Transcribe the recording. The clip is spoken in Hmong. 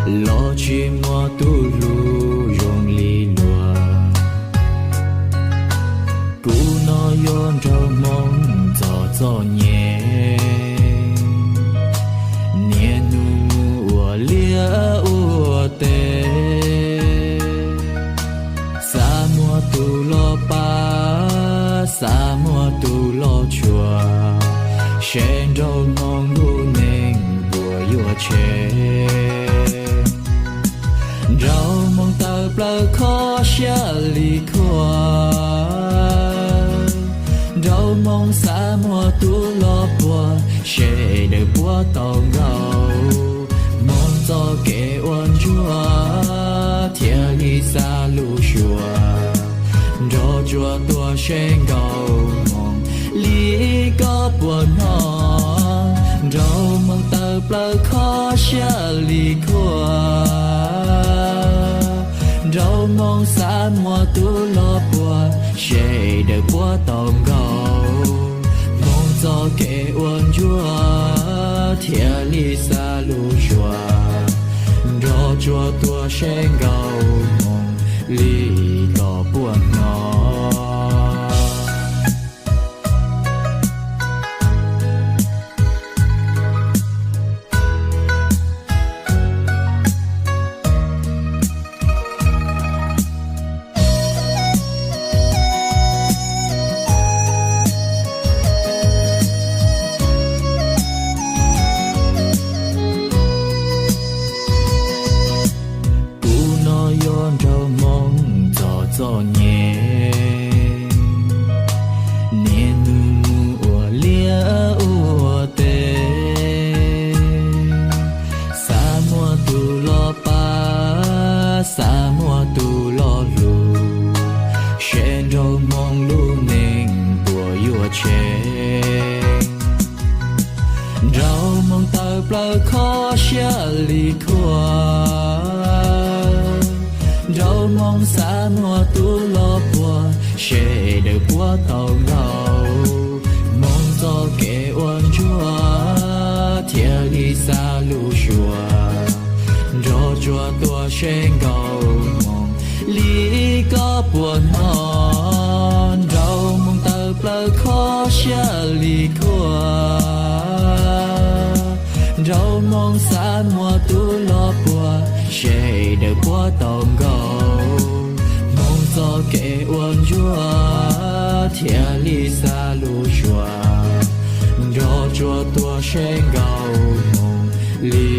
los tsis muaj tus hlub zoo li luag. Kuv no yuav nrog hmoo txog txom nyem, niaj hnub mus ua liaj ua teb. Xav muaj tus los pab, xav muaj tus los tshua, seb nraug hmoo lub neej puas yuav tshem. Nraug hmoo tawv plaws kho siab li khuab, nraug hmoo xav muaj tus los puag, seb daws puab tau nkaus. Hmoob txoj kev ua ntsuag thiaj li xa lus suas, nrog tsuas tuag seb nkaus hmoov li koj puas hnov. Nraug hmoo tawv plaws kho siab li khuab, nraug hmoo xav muaj tus los puag, seb daws puab tau nkaus. Hmoob txoj kev ua ntsuag thiaj li xa lus suas, nrog tsuas tuag seb nkaus hmoov li koj puas hnov. Kuv no yuav nraug hmoo txog txom nyem, niaj hnub mus ua liaj ua teb. Xav muaj tus los pab, xav muaj tus los hlub, seb nraug hmoo lub neej puas yuav tshem. Nraug hmoo tawv plaws kho siab li khuab, nraug hmoo xav muaj tus los puag, seb daws puab tau nkaus. Hmoob txoj kev ua ntsuag thiaj li xa lus suas, nrog tsuas tuag seb nkaus hmoov li koj puas hnov. Nraug hmoo tawv plaws kho siab li khuab, nraug hmoo xav muaj tus los puag, seb daws puab tau nkaus. Hmoob txoj kev ua ntsuag thiaj li xa lus suas, nrog tsuas tuag seb nkaus hmoov li